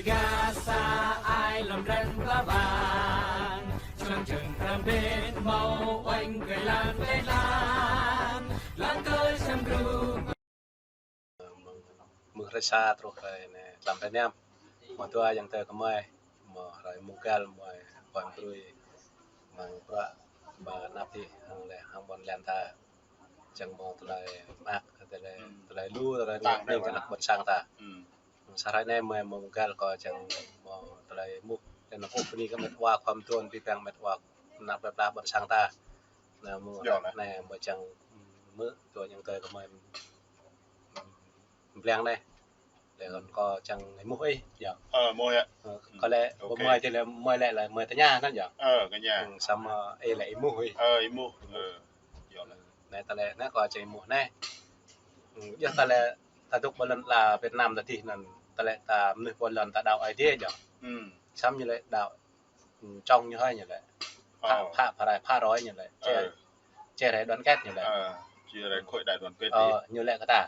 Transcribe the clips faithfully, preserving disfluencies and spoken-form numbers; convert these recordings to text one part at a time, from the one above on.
Gah sa ai lŏm ran pla bang, čơlăng čơng pram bet hmâo oanh kơ lăng tê lăng, lăng kơ čăm gru. Mơ̆ng hrơi sa truh hrơi anai, tlam hrơi năm. Mơ̆ dua yang tơ kơmơi, mơ̆ hrơi mông gal, mơ̆ hrơi pơtrui, mơ̆ng bruă, mơ̆ năp tih, hăng lĕ, hăng ƀôn lan ta. Čang mơ̆ tơlơi mơak, tơlơi, tơlơi lu, tơlơi ngă ning kơ ană ƀôn sang ta. Sa hrơi anai mơ̆ mông gal kơ čang mơ̆ tơlơi mŭk. Tơlơi nă kơ bơni kơ met wa khua mơtuan, pi păng met wa năp plơi pla ƀôn sang ta. Nă mơ̆ anai mơ̆ čang mơ̆ dua yang tơ kơmơi blang anai. Lĕ kơ čang mŭk ih, yơh. Ơ, mŭk yơh. Ơ, kơ lĕ, ƀu mơi tih lĕ, mơi lĕ, lĕ mơi tơña anŭn yơh. Ơ, tơña. Samơ̆ ih lĕ ih mŭk ih. Ơ, ih mŭk. Ơ. Anai ta lĕ, anai kơ čang mŭk anai. Yơh ta lĕ, ta dŏ ƀơi lŏn ala Việt Nam ta tih anŭn, ta lĕ ta mơnuih ƀơi lŏn ta đaŏ Ơi Adai yơh. Samơ̆ ñu lĕ đaŏ, čong ñu hơi ñu lĕ. Phă, phă, phă rai, phă roi ñu lĕ. Chia, chia rẽ đoàn kết ñu lĕ. Chia rẽ khối đại đoàn kết. Ơ, ñu lĕ kơ ta.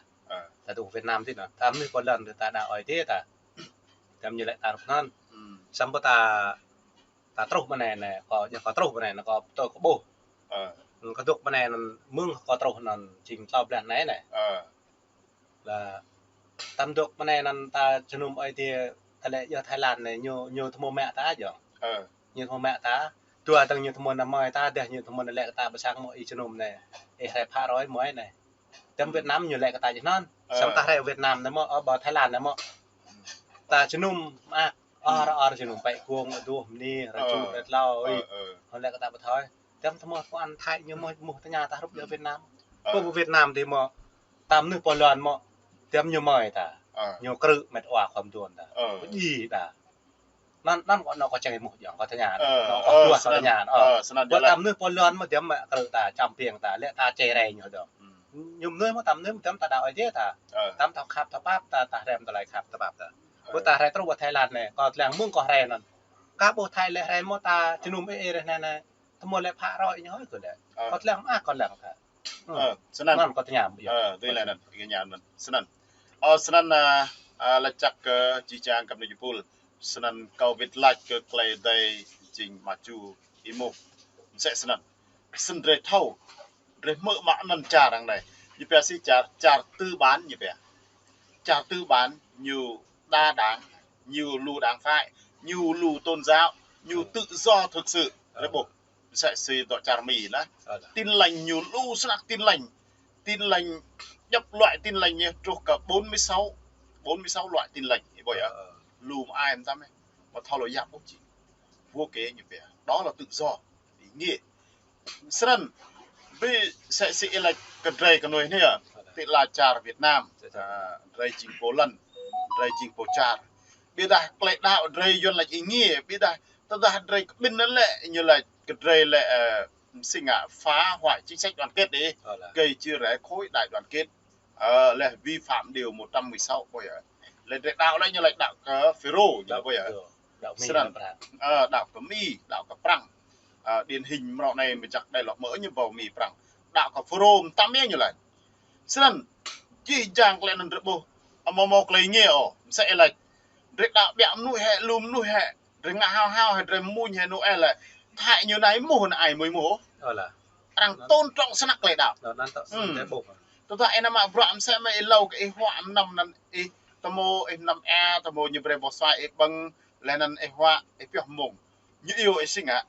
Ta dŏ Việt Nam tih anŭn. Ta mơnuih ƀơi lŏn ta đaŏ Ơi Adai ta. Tơm ñu lĕ ta rŭk anŭn. Samơ̆ ta, ta truh ƀơi anai anai, kơ, yơh kơ truh ƀơi anai anai kơ tơ kơ ƀuh. Kơ dŏ ƀơi anai anŭn mơ̆ng kơ truh anŭn jing tlâo blan anai anai. Lĕ, tơm dŏ ƀơi anai anŭn ta jơnum Ơi Adai, ta lĕ yơh Thái Lan anai, ñu, ñu tơmô mă ta yơh. Ñu tơmô mă ta. Dua tơng ñu tơmô nă mơi ta, dah ñu tơmô nă lĕ kơ ta ƀơi sang mơ̆ ih jơnum anai. Ih rai phă roi mơi anai. Tơm Việt Nam ñu lĕ kơ ta jơnum anŭn. Samơ̆ ta rai Việt Nam anai mơ̆, ơ, ƀơi Thái Lan anai mơ̆. Ta jơnum mă, ơ, ơ, jơnum pĕ kuông, aduh, mơni, rơču, rơtlâo, ih. Hŏ lĕ kơ ta ƀu thâo. Tơm tơmô pô ăn Thái ñu mơ̆, mŭk tơña ta hrup yơh Việt Nam. Pô Việt Nam tih mơ̆, ta mơnuih ƀơi lŏn mơ̆, tơm ñu mơi ta. Ñu krư̆ met wa khua mơtuan ta. Pơjing ta. Anŭn, anŭn kơ anŏ kơ čang mŭk jang, kơ tơña. Anŏ kơ dua kơ tơña. Ơ, ta mơnuih ƀơi lŏn mơ̆, tơm mă krư̆ ta, čăm piêng ta, lĕ ta chia rẽ ñu dŏ. Ñu mơnuih mơ̆, ta mơnuih mơ̆, tơm ta đaŏ Ơi Adai ta. Tơm ta khăp ta pap ta, ta hrăm tơlơi khăp ta pap ta. Ƀơi ta hrăm truh ƀơi Thái Lan anai, kơ lăng mơ̆ng kơ hrăm anŭn. Kơ ƀuh Thái lĕ hrăm mơ̆ ta jơnum ih ih rai anai anai. Tơmô lĕ phă roi ñu hơi kơ lĕ. Kơ lăng mơak kơ lăng ta. Ơ, snăn. Anŭn kơ tơña. Ơ, tui lĕ anŭn, tơña anŭn. Snăn. Ơ, snăn, ơ, ơ, laĭ čăk kơ jih jang găp ni jơpul. Snăn kâo wĭt laĭ kơ tơlơi Ơi Adai jing mă ču ih mŭk. Mơsĕ snăn. Snăn drei thâo. Drei hmư̆ mă anăn čar arăng anai. Ñu pia si čar, čar tư bản ñu pia. Čar tư bản ñu đa đảng, ñu lu đảng phái, ñu lu tôn giáo, ñu tự do thực sự. Drei ƀuh. Mơsĕ si dŏ čar Mi lah. Tin lành ñu lu snăk tin lành. Tin lành, djŏp loại tin lành ñu truh kơ bốn mươi sáu, bốn mươi sáu loại tin lành. Ih ƀuh yơh. Lu mă ai mơtam ih. Mă thâo lu yap ƀuh či. Vô kê ñu pia. Đó là tự do. Ih ngă. Snăn, bi mơsĕ si ih laĭ kơ drei kơnuih anai yơh. Ti la čar Việt Nam. Ơ, drei jing pô lŏn. Drei jing pô čar. Ƀiădah tơlơi đaŏ drei Yuăn laĭ ih ngă. Ƀiădah tơdah drei kơ ƀĭn anŭn lĕ, ñu laĭ kơ drei lĕ, ơ, si ngă phá hoại chính sách đoàn kết đi. Gây chia rẽ khối đại đoàn kết. Ơ, lĕ vi phạm điều một trăm mười sáu, ƀuh yơh. Lĕ drei đaŏ lĕ ñu laĭ đaŏ kơ Phêrô, ñu laĭ ƀuh yơh. Snăn, ơ, đaŏ kơ Mi, đaŏ kơ Prăng. Ơ, điển hình mrâo anai mơ̆ jak đei lŏ mơ̆ ñu ƀâo Mi Prăng. Đaŏ kơ Phêrô mơtam yơh ñu laĭ. Snăn, jih jang tơlơi anŭn drei ƀuh. Amâo mâo tơlơi ngă ôh, mơsĕ ih laĭ. Drei đaŏ ƀiă mơnuih hĕ, lu mơnuih hĕ. Drei ngă hao hao hĕ, drei mmuñ hĕ, anŭn ih laĭ. Thâo ñu anai mơ̆, anai mơ̆ mơ̆. Arăng tôn trọng snăk tơlơi đaŏ. Tơdah ih nao mă bruă mơsĕ mơ̆ ih lâo kơ ih huă mơnăm anŭn ih tơmô ih mơnăm ĕ, tơmô ñu brei boh suai ih ƀơ̆ng, leh anŭn ih huă, ih pioh mông. Ñu iâu ih si ngă.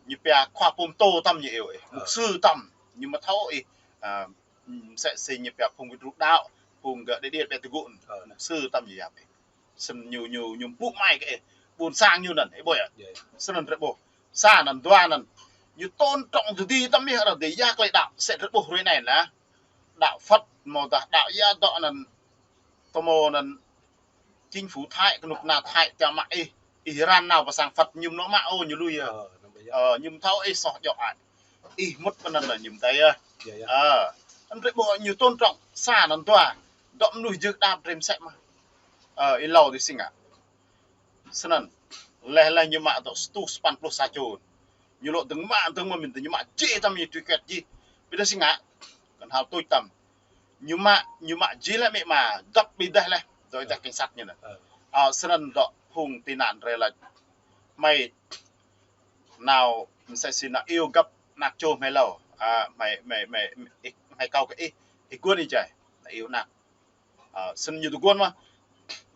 Ñu pia khua pô mtô tăm ñu iâu ih. Mục sư tăm. Ñu mă thâo ih, ơ, mơsĕ si ñu pia phung wĭt rŭ đaŏ, phung gơ̆ đê điêt ƀĕ tơgŭ. Mục sư tăm ñu yap ih. Snăn ñu, ñu, ñu ƀuh mai kơ ih. Ƀuôn sang ñu anŭn, ih ƀuh yơh. Snăn drei ƀuh. Sa anŭn dua anŭn. Ñu tôn trọng tơdơi tăm ih arăng dêh ya tơlơi đaŏ. Mơsĕ drei ƀuh hrơi anai lah. Đaŏ Phật, mơ̆ dah đaŏ ya dŏ anŭn. Tơmô anŭn. Chính phủ Thái, kơnuk kơna Thái, tiŏ mă ih. Ih ran nao pơ sang Phật, ñu mơ̆ nao mă ôh, ñu lui yơh. Ơ, ñu mơ̆ thâo ih soh djŏ ai. Ih mŭt pơ anŭn ñu mơ̆ tơi yơh. Ơ, anŭn drei ƀuh ñu tôn trọng, sa anŭn dua. Dŏ mơnuih jưh đăp drei mơsĕ mơ̆. Ơ, ih lâo dih si ngă. Snăn. Leh leh ñu mă dŏ sa rơtuh sapăn pluh sa čô. Ñu lŏ dơ̆ng mă, dơ̆ng mă mĭn tơ ñu mă jih tăm ñu tui kĕt jih. Ƀiădah si ngă. Kăn hao tuč tăm. Ñu mă, ñu mă jih leh mĭ ma, dăp ƀiădah leh. Dŏ ih tah cảnh sát ñu anŭn. Ơ, snăn dŏ phung tị nạn drei lač: Hmei nao msĕ si nao iêu găp anak čô hmei hlâo. Ơ, hmei, hmei, hmei, ih, hmei kâo kơ ih, ih guôn ih jai, nao iêu anak. Ơ, snăn ñu tơguôn mơh.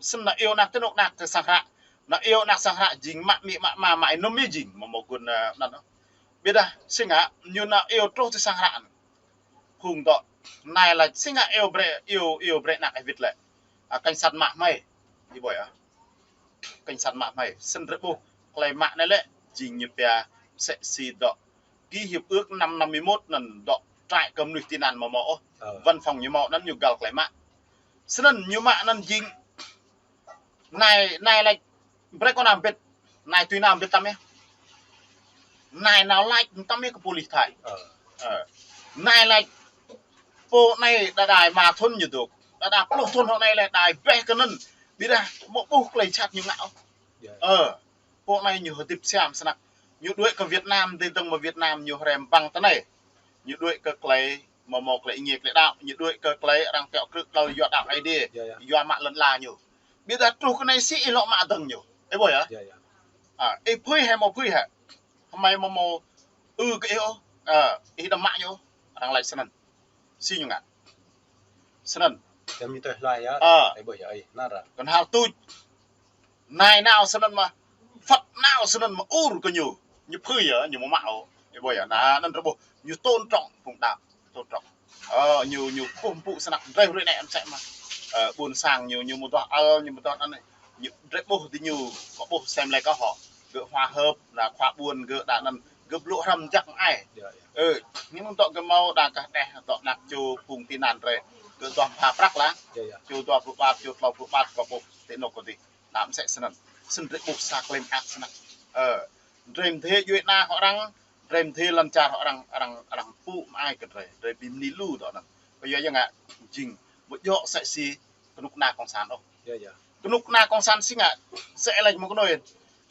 Snăn nao iêu anak ti anôk anak ti sang hră. Nao iêu anak sang hră jing mă amĭ mă ama mă ênŭm yơh jing. Mâo mâo guôn, ơ, anăn. Ƀiădah si ngă ñu nao iêu truh ti sang hră anăn. Phung dŏ nai lač si ngă iêu brei, iêu, iêu brei anak ih wĭt lĕ. Ơ, cảnh sát mă hmei. Ih ƀuh yơh. Cảnh sát mă hmei. Snăn drei ƀuh klei mă anei lĕ jing ñu pia msĕ si dŏ ký hiệp ước năm năm mươi mốt anăn dŏ trại kơ mnuih tị nạn mâo mâo ôh. Ơ. Văn phòng ñu mâo anăn ñu găl klei mă. Snăn ñu mă anăn jing nai, nai lač brei kơ nao mbĭt, nai tui nao mbĭt tăm yơh. Nai nao lač tăm yơh kơ pôlis Thái. Ơ. Ơ. Nai lač pô anei đa đa êma thŭn ñu dôk. Đa đa pluh thŭn hŏng anei lĕ đa êbeh kơ anăn. Ƀiădah mâo ƀuh klei jhat ñu ngă ôh. Ơ. Pô anei ñu hơdip siam snăk. Ñu đuaĭ kơ Việt Nam, dê dơ̆ng mơ̆ Việt Nam ñu hrăm ƀăng tơ anei. Ñu đuaĭ kơ klei mâo mâo klei êngiê klei đăo, ñu đuaĭ kơ klei arăng tiŏ krư̆ đăl yua đăo Aê Diê, yua mă lăn ala ñu. Ƀiădah truh kơ anei si ih lŏ mă dơ̆ng ñu. Ih ƀuh yơh? Ơ, ih phưi hĕ mâo phưi hĕ? Hmei mâo mâo ư kơ ih ôh. Ơ, ih đăm mă ñu. Arăng lač snăn. Si ñu ngă. Snăn. Ơ. Kơnhal tuč. Nai nao snăn mơh, Phật nao snăn mơh ur kơ ñu. Ñu phưi yơh, ñu mâo mă ôh. Ih ƀuh yơh, anăn drei ƀuh, ñu tôn trọng phung đăo, tôn trọng. Ơ, ñu, ñu kơkuh mpŭ snăk drei hruê anei msĕ mơh. Ơ, ƀuôn sang ñu, ñu mơ̆ duah ăl, ñu mơ̆ duah anăn, ñu drei ƀuh diñu, kâo ƀuh sem lĕ kâo hŏ. Gơ̆ hòa hợp, anăn khua ƀuôn gơ̆ đa anăn, gơ̆ blŭ hrăm jăk mơai. Ơ, ñu mơ̆ng dŏ gơ̆ mâo đa kah đeh, dŏ anak čô phung tị nạn drei. Gơ̆ duah pha prăk lah. Čô dua pluh ƀat, čô tlâo pluh ƀat, kâo ƀuh, ti anôk kâo dih. Đa msĕ snăn. Snăn drei ƀuh sa klei mơak snăk. Ơ, drei mdê djuê ana hŏ arăng, drei mdê lăn čar hŏ arăng, arăng, arăng pŭ mơai kơ drei, drei bi mni lu dŏ anăn. Kyua ya ngă jing, ƀu djŏ msĕ si kơnuk kơna cộng sản ôh. Kơnuk kơna cộng sản si ngă, msĕ lač mơ̆ng kơnoi.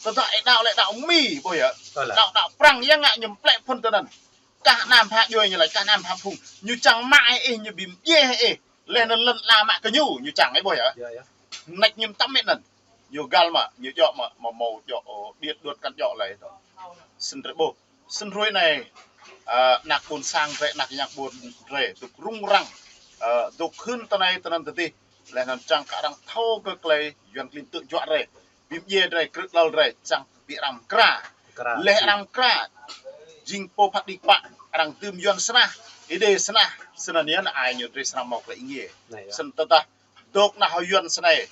Tơdah ih đăo lĕ đăo Mi, ƀuh yơh. Đăo, đăo Prăng ya ngă ñu mplĕ phŭn tơ anăn. Kah anăm pha djuê ñu lač, kah anăm pha phung. Ñu čang mă ih, ñu bi mdjiê ih. Leh anăn lăn ala mă kơ ñu, ñu čang ih ƀuh yơh. Nač ñu tăm mĕt anăn. Ñu găl mă, ñu djŏ mă, mâo mâo djŏ, ơ, điêt đuôt kăn djŏ leh tơ. Snăn drei ƀuh. Snăn hruê anei, ơ, anak ƀuôn sang drei, anak yang ƀuôn drei, dôk rŭng răng, ơ, dôk hưn tơ anei tơ anăn tơ dih. Leh anăn čang kơ arăng thâo kơ klei Yuăn klin tơjuă drei. Bi mdjiê drei, krư̆ đăl drei, čang bi arăng mkra. Leh arăng mkra. Jing pô phat đĭ kpă, arăng dưm Yuăn snah, Êđê snah, snăn yơh anăn ai ñu drei srăng mâo klei êngiê. Snăn tơdah dôk nah hŏ Yuăn snei.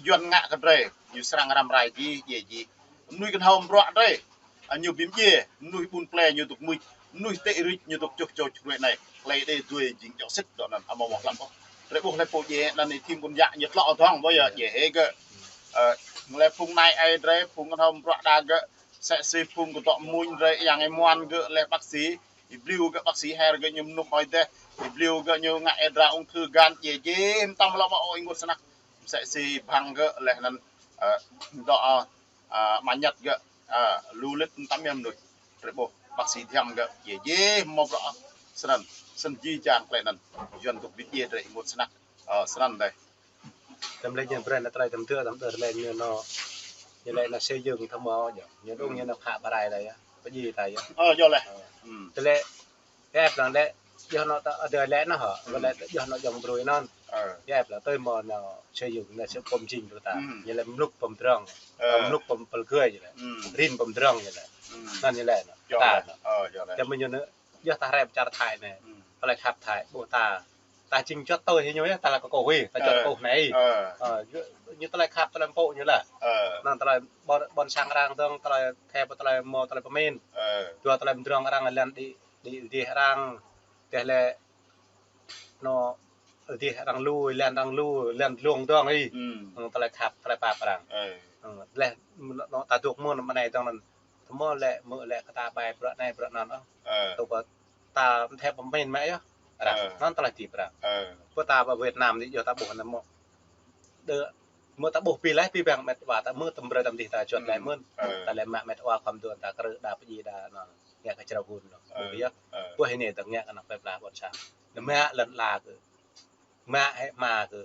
Yuăn ngă kơ drei, ñu srăng răm rai jih, djiê jih. Mnuih kơnhâo mbruă drei, ơ, ñu bi mdjiê, mnuih ƀun plei ñu dôk mưč, mnuih tĕ rĭč ñu dôk čuh čoč hruê anei. Klei Êđê djuê jing djŏ sĭt dŏ anăn, amâo mâo hlăp ôh. Drei ƀuh leh pô djiê anăn ih thim ƀun yă ñu tlŏ hŏ dơ̆ng, ƀuh yơh, djiê hĕ gơ̆. Ơ, leh phung nai ai drei, phung kơnhâo mbruă đa gơ̆, msĕ si phung kơ dŏ mmuñ drei, yang êmuan gơ̆, leh bác sĩ, ih bliu gơ̆ bác sĩ her gơ̆ ñu mnŭk hơ̆i deh, ih bliu gơ̆ ñu ngă êdra ung thư gan, djiê jih, mtam lŏ mă ôh ênguôt snăk. Msĕ si bhang gơ̆ leh anăn, ơ, dŏ, ơ, ơ, mă ñăt gơ̆, ơ, lu lĭt mtam yơh mnuih. Drei ƀuh bác sĩ thiăm gơ̆, djiê jih, mâo bruă. Snăn, snăn jih jang klei anăn, Yuăn dôk bi djiê drei ênguôt snăk. Ơ, snăn dih. Tơm lĕ ñu brei anăn tơlơi tơm tơm tơm tơlơi ñu nao, ñu lĕ nao xây dựng thăm mâo yơh. Ñu dŏng ñu nao phă pơrai lĕ yơh. Pơdjai ta yơh. Ơ, yơh leh. Ơ. Tơlơi, ep lăng lĕ, yơh nao ta, adơi lĕ nao hă. Wơ̆t lĕ, yơh nao jŏng brui anăn. Ơ. Ep lăng tơl mâo nao xây dựng nao sự công trình brui ta. Ñu lĕ mluk pơm drŏng. Ơ. Mluk pơm pơl gơi ñu lĕ. Rin pơm drŏng ñu lĕ. Anăn ñu lĕ nao. Yơh leh. Ơ, yơh leh. Tơm ñu nao, yơh ta hrăm čar Thái anei. Tơlơi khăp Thái, ƀuh ta. Ta jing juăt tui hĭ ñu yơh, ta lĕ kơ kâo hĭ, ta juăt kâo anei. Ơ, ñu, ñu tơlơi khăp, tơlơi mpŭ ñu lĕ. Ơ. Anăn tơlơi ƀôn, ƀôn sang arăng dơ̆ng, tơlơi khĕ, tơlơi mâo, tơlơi pơmĭn. Ơ. Yua tơlơi mdrŏng arăng lăn đĭ, đĭ dih arăng. Tơlơi anăn dih arăng lu, lăn arăng lu, lăn dlông dơ̆ng hĭ. Anăn tơlơi khăp, tơlơi pap arăng. Ơ. Leh, anăn ta dôk mơ̆n mơ̆ng anei dơ̆ng anăn. Tơmơ̆ lĕ, mơ̆ lĕ kơ ta ƀai bruă anei, bruă anăn ôh. Ơ. Tơl ƀơ ta mthĕ pơmĭn mă yơh. Arăng, anăn tơlơi tĭp arăng. Ơ. Ƀơ ta ƀơ Việt Nam dih yơh ta ƀuh anăn mơ̆. Đơ, mơ̆ ta ƀuh pi leh, pi bang mĕt wa ta mơ̆ tơm brơi tơm dih ta juăt leh mơ̆n. Ơ. Ta lĕ mă mĕt wa khŏm dŏ ta krư̆ đa pơdjai đa anăn. Ngă kơ črâo gun anăn. Ơ. Ƀuh yơh. Ơ. Ƀuh hĭ anei dơ̆ng ngă kơ anăn plei pla ƀôn sang. Anăn mă lăn ala kơ. Mă hĕ mă kơ.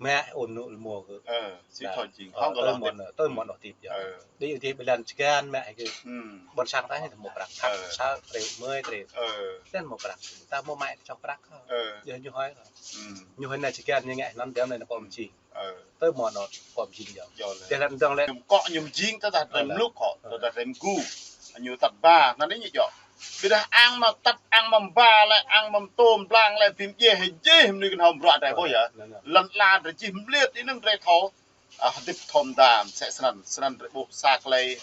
Mă ôn nụ mô kơ. Ơ, si thoi jing. Ơ, hŏng kơ tơ lŏ mơ̆n, tơ mơ̆n ôh tip yơh. Ơ. Đi, đi, bơlan čơgan mă kơ. Hmm. Ƀôn sang ta hmâo prăk. Ơ. Sa triệu, mười triệu. Ơ. Tơl hmâo prăk. Ta hmâo mă kơ čŏk prăk. Ơ. Yơh ñu hơi. Hmm. Ñu hơi anai čơgan ñu ngă anŭn dăm anai anŭn pom jing. Ơ. Tơ mơ̆n anŭn pom jing yơh. Yơh lĕ. Tơl anŭn dơ̆ng lĕ. Ñu kŏ ñu mơjing tơdah drei mluk kŏ, tơdah drei mgu. Ñu tăt ba, anŭn anai ñu djơ̆. Ƀiădah ang mă tăt, ang mă ba lĕ, ang mă tôm blang lĕ, bim djeh, djeh, mơnuih kơnhâo bruă drei ƀuh yơh. Lŏn ala drei čih mliêt anŭn drei thâo. Ơ, hơdip thâo mơda, mơsĕ snăn, snăn drei ƀuh sa klei,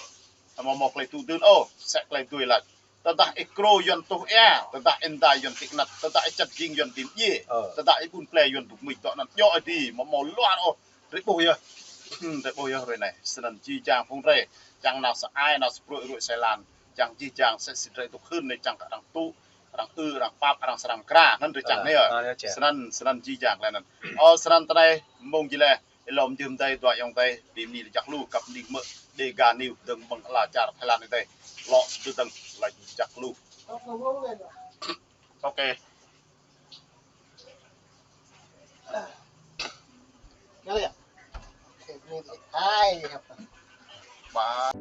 hmâo mâo klei tŭ dưn ôh, mơsĕ klei dưi lač. Tơdah ih krô Yuăn tuh ia, tơdah ih mơda Yuăn ti kơnăt, tơdah ih čăt jing Yuăn bim djiê, ơ, tơdah ih ƀun plei Yuăn buk mưč dŏ anăn djŏ ih di, mâo mâo luar ôh, drei ƀuh yơh. Hmm, drei ƀuh yơh hrơi anai. Snăn jih jang phung drei, čang nao sa ai, nao sa pruih ruih sa êlan, čang jih jang mơsĕ si drei dôk hưn anai čang kơ arăng tŭ, arăng ư, arăng pap, arăng srăng mkra, anăn drei čang anai yơh. Snăn, snăn jih jang lĕ anăn. Ơ, snăn tơ anai, mông jih lĕ, ih lŏm jưh mdei, dua ayŏng adei, bi mni lač jăk lu, kăp ning mơ̆, Dega News, dơ̆ng mơ̆ng ala čar Thái Lan adei. Lŏ sơdơ̆ng lač jăk lu. Ok. Hai, apa? Ba.